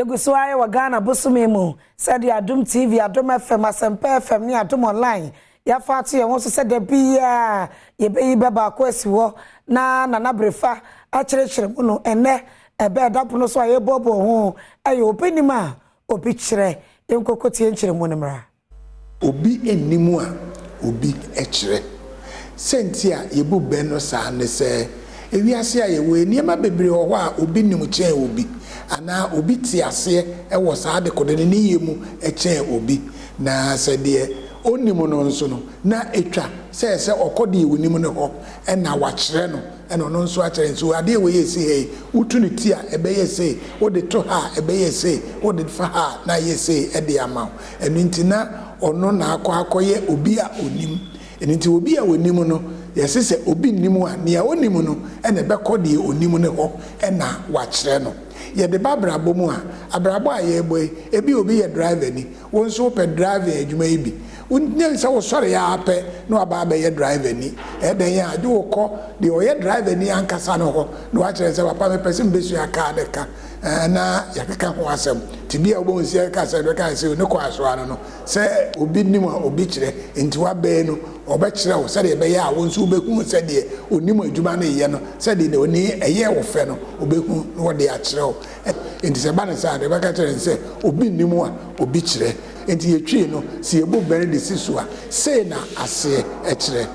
Yɛgu so ara wɔ Ghana bosome mu sɛdeɛ Adom TV, Adom FM, Asɛmpa FM ne Adom Online yɛafa ato yɛn ho so sɛ da biara yɛbɛyi bɛ baako asi hɔ na Nana Brefa akyerɛkyerɛ mu no ɛnnɛ ɛbɛ ɛda pono so a yɛrebɔbɔ ho ɛyɛ obi nim a obi kyerɛ yɛnkɔkɔtie nkyerɛmu no mmra. Obi nnim a obi kyerɛ. Sɛ nti a yɛbu bɛ no saa ne sɛ, ewiase a yɛwɔ yi, nneɛma bebree wɔ hɔ a obi nim kyɛn obi, anaa obi te aseɛ wɔ saa dekode no ne yɛ mu kyɛn obi. Na sɛ deɛ ɔnnim no nso no, na ɛtwa sɛ sɛ ɔkɔ deɛ ɔnim no hɔ na wakyerɛ no, na ɔno nso akyerɛ no. So adeɛ wei a ɛsi ha yi, wotu no ti a, ɛbɛyɛ sei, wode to ha a, ɛbɛyɛ sei, wode fa ha a, na ayɛ sei de ama wo. Ɛno nti na ɔno na akɔ akɔyɛ obi a ɔnim. Ɛno nti obi a ɔnim no, yɛse sɛ obi nnim a, nea ɔnim no na ɛbɛkɔ deɛ ɔnim no hɔ na wakyerɛ no. Yɛde ba abrabɔ mu a, abrabɔ a yɛrebɔ yi, ebia obi yɛ driver ni, wo nso wopɛ driving adwuma yi bi. Wonyɛ sɛ wosɔre ara pɛ na waba abɛyɛ driver ni. Ɛyɛ dɛn a, gye wokɔ deɛ ɔyɛ driver ni ankasa no hɔ na wakyerɛ no sɛ, papa mepɛ sɛ mebɛsua kaa no ka na yɛakeka ho asɛm. Nti bi a wobɛhu sɛ yɛka sɛ bɛka sɛ ne kɔ asoa no no, sɛ obi nim a obi kyerɛ, nti wabɛn no ɔbɛkyerɛ wo sɛdeɛ ɛbɛyɛ a wo nso wobɛhu sɛdeɛ onim adwuma no yɛ no, sɛdeɛ oni ɛyɛ wo fɛ no wobɛhu na wɔde akyerɛ wo. Nti sɛ ba no saa deɛ bɛka kyerɛ no sɛ obi nim a obi kyerɛ. Nti yɛtwii no sɛ yɛbu bɛn de si so a, sei na aseɛ kyerɛ.